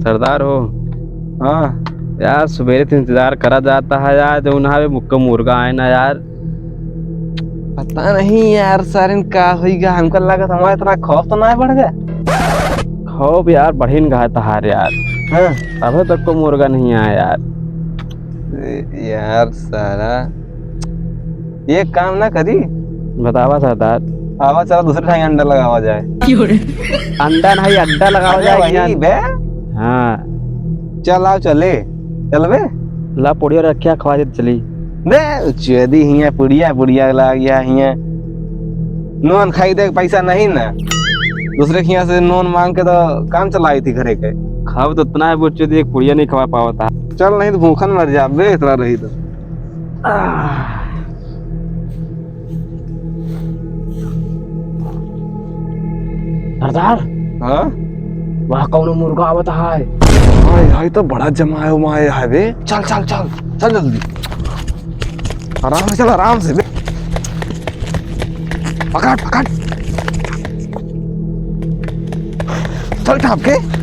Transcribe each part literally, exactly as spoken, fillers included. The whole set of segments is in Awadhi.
सरदार हो। हाँ। यार, सुबेरे से इंतजार करा जाता है यार, जो ना आवे मुक्का मुर्गा आए ना यार। पता नहीं यार, सारेन का होई गा, हमका लागत हमारा इतना खौफ तो ना बढ़ गया। खौफ यार, बढ़िन गा तहार यार। हाँ। अबे तक को मुर्गा नहीं आया यार। ए, यार सारा, ये काम ना करी। बतावा सरदार। आवा चला दूसरे ठाई अंडा लगावा जाए। अंडा नहीं, अड्डा लगावा अरे जाए वही कि बे। हाँ। चल आओ चले। चलबे? ला पुड़िया रखिया खवा दे चली। बे, चेदी हिया पुड़िया, पुड़िया ला गया हिया। नोन खाई दे पैसा नहीं ना। दूसरे के हिया से नोन मांग के तो काम चलाई थी घरे के। खाब तो इतना है बुच्चो दी, एक पुड़िया नहीं खवा पावता। चल नहीं तो भूखन मर जा बे, इतना रही तो। आह। सरदार, हाँ? वहाँ कौनो मुर्गा आवत है। हाय, हाय, तो बड़ा जमायो माय है बे। चल, चल, चल, चल जल्दी। आराम से चल, आराम से बे। पकड़, पकड़। चल, ठाप के।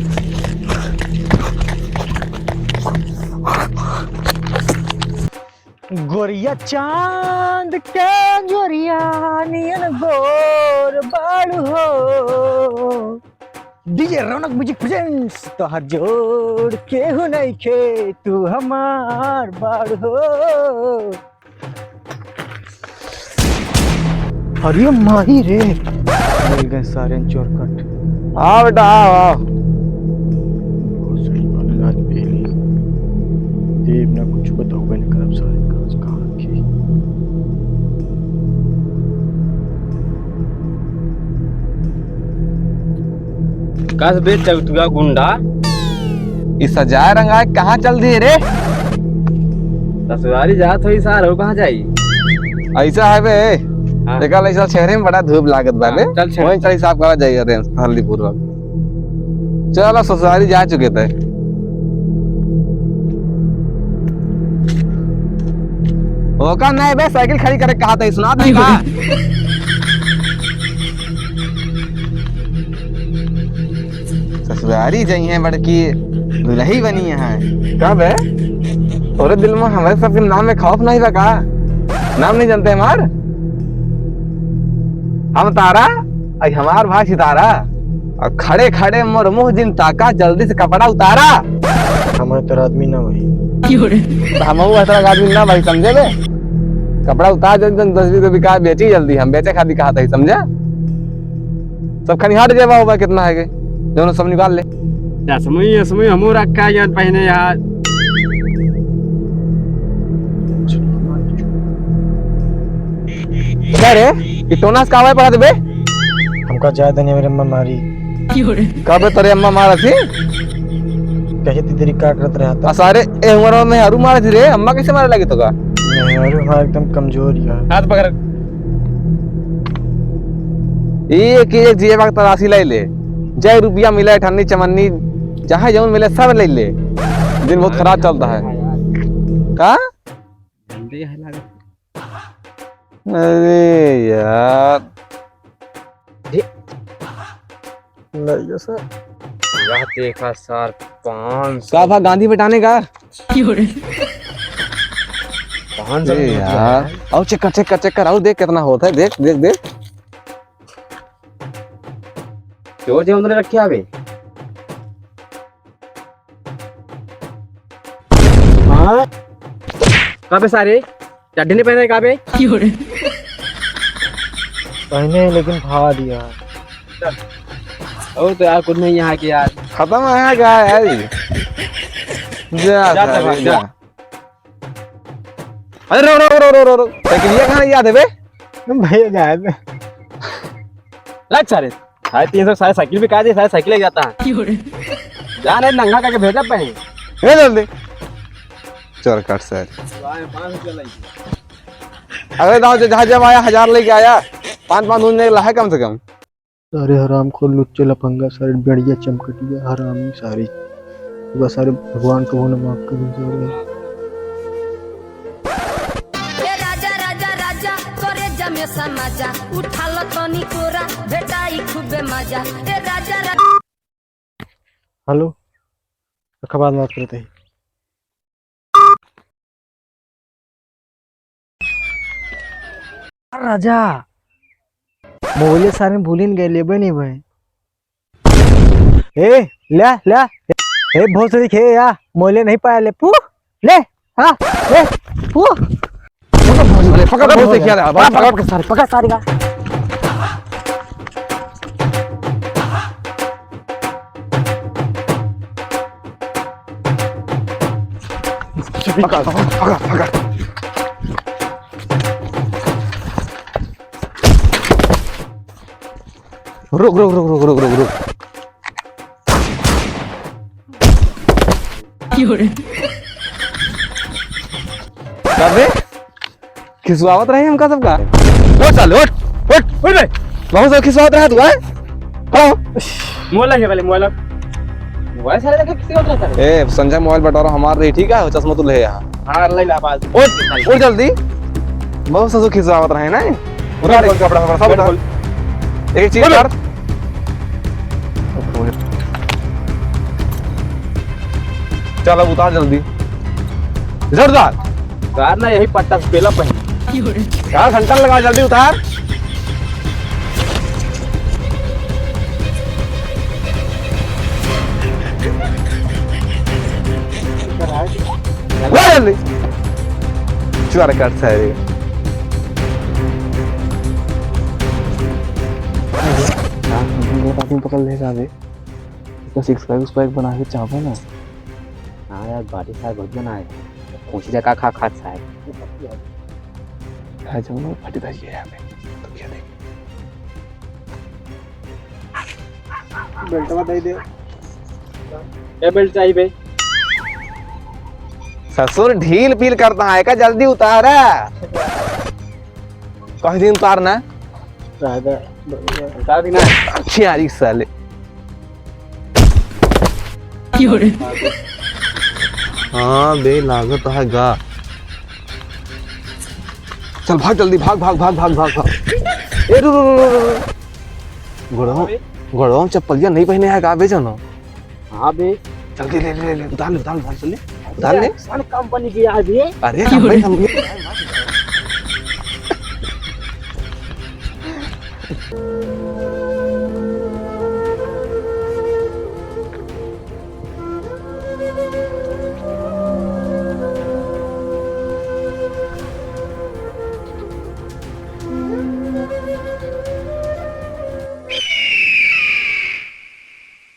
गोरिया चांद के जोरिया नियन गोर बाड़ू हो। DJ रौनक Music presents तोहर जोड़ केहू नइखे, तू हमार बाड़ू हो। अरे माही रे, मिल गए सारे चोरकट। आओ बेटा, आओ, आओ। बहुत सही बात है, आज पहली देव ना कुछ बताओ, मैंने करब सारे काज कहाँ रखी। कस बे चौतुआ गुंडा, ई सजाए रंगाए कहाँ चल दिए रे? ससुरारी जात होई सार, हो कहाँ जाई? ऐसा है बे, हाँ। देखा ले, ऐसा शहरे में बड़ा धूप लागत बा हाँ, बे। चल शहर। वहीं चल हिसाब करा जाइए रे, हल्दीपुर वाला। चलो ससुरारी जा चुके थे। ओका नहीं बे, साइकिल खड़ी करे कहा था, सुना नहीं का? ससुरारी जइहें बड़की दुलही बनी हैं। का बे? तोरे दिल में हमरे सबके नाम में खौफ नहीं बा का? नाम नहीं जानते हमार? हम तारा, आई हमार भाई सितारा। और खड़े खड़े मोर मुँह जिन ताका, जल्दी से कपड़ा उतारा। हमारे तरह आदमी ना भाई। तो हम वो तरह का आदमी ना भाई, समझे बे? कपड़ा उतार जल्दी, जल्दी, दस बीस रुपये का बेची जल्दी, हम बेचे खातिर कहा था, समझे? सब खनिहार जेबा होबा कितना है के, जौन सब निकाल ले। चश्मई, चश्मई हमू रखा है यार पहने यार। का रे, ई टोना से का आवाज पड़ा देबे? हमका जाए देने मेरे अम्मा मारी। का बे तोरे अम्मा मारा थी? कहे ती तेरी का करत रहा था? आ सारे ए उम्र में मेहरू मारा थी रे, अम्मा कैसे मारे लगी तो का? मेहरू हमारा एकदम कमजोर यार। हाथ पकड़। एक एक जिए वक्त तलाशी ले ले, जय रुपया मिले, ठन्नी चमन्नी, चाहे जौन मिले, सब ले ले। दिन बहुत खराब चलता है। का? अरे यार। ले जा सर। यह देखा सर, पाँच सौ। का भा गांधी बटाने का? पाँच सौ ए नोट यार, है। आओ check कर, check कर, check कर, आओ देख कितना होता है, देख, देख, देख। चोर जे उन्होंने रखे आवे। हाँ? का बे सारे? चड्डी नहीं पहने का बे? पहने हैं, लेकिन फाड़ दिया। ओ तो यार, कुछ नहीं यहाँ के यार। खत्म है यहाँ का यार? जा जा सारे, तब जा। जा। अरे रो, रो, रो, रो, रो, रो। साइकिलिया कहाँ याद है बे? भैया जाए बे। लग सारे। साढ़े तीन सौ सारे साइकिल भी काट दिए, सारे साइकिल ले जाता है। जा नहीं, नंगा करके भेजा पे। ए जल्दी। चोर काट सारे। अरे दाव, जहाँ जब आया, हजार लेके आया। पाँच पाँच दून नहीं ला है कम से कम। सारे हरामखोर, लुच्चे, लफंगा, सारे बेड़िया चमकटिया, हरामी सारे। बस सारे भगवान कबो न माफ करी सारे। ए राजा, राजा, राजा, करे जमे समाजा, उठा ल तनी कोरा, भेटाई खूबे मजा। ए राजा, रा- हेलो। रखा, बाद में बात करते हैं। राजा, मोबाइल सारे भूलिन गए, लेबे नहीं भाई। ए, ले, ले। ए, भोसड़ी खे या, मोबाइल नहीं पाया, ले, पू, ले, हाँ, ले, पू। अरे, पकड़, बहुत देखिया ला, पकड़, पकड़। पकड़ सारे, पकड़ सारे का। पकड़, पकड़, पकड़। रुक, रुक, रुक। क्यों रे? अबे, खिसवावत रहे हमका सबका। उठ साले, उठ, उठ, उठ बे। बहुत सब खिसवावत रहा तू, हैं? खड़ा हो। मोबाइल है पहले, मोबाइल। मोबाइल साले लेके किसी का उठाता है? ए, संजय मोबाइल बटोरा हमार रही, ठीक है? चश्मा तू ले यहाँ। हाँ, ले ला, बात। उठ, उठ जल्दी। बहुत सब खिसवावत रहे ना। उतार एक कपड़ा, कपड़ा, सब उतार। एक एक चीज उतार। चल, अब उतार जल्दी। झट उतार। उतार ना, यही पट्टा से पेला पहन। क्या घंटा लगा, जल्दी उतार। उतार जल्दी। चुआर काट सारे। यार, हम लोग आदमी पकड़ लेगा बे। इसका सिक्स पैक, उस पैक बना के चाहता ना। हाँ यार, body साहब बहुत बनाए। पूछी जा का खा, खा साहब। खा जाऊंगा, फटी भाजी है यहाँ पे। तो क्या देंगे? बेल्टवा दे दे। क्या बेल्ट चाहिए बे? ससुर ढील पील करता है का, जल्दी उतारा। कह दिन उतारना। उतार दी ना। खियारी साले। हाँ बे, लागत है गा। चल भाग जल्दी, भाग, भाग। ए, रुक, रुक, रुक, रुक। गोड़वा, गोड़वा में चप्पलिया नहीं पहने है का बे जानो? हाँ बे। जल्दी ले, ले, ले, उतार ले, उतार ले, उतार ले, उतार ले। कौन कंपनी की यार बे? अरे, कंपनी, कंपनी।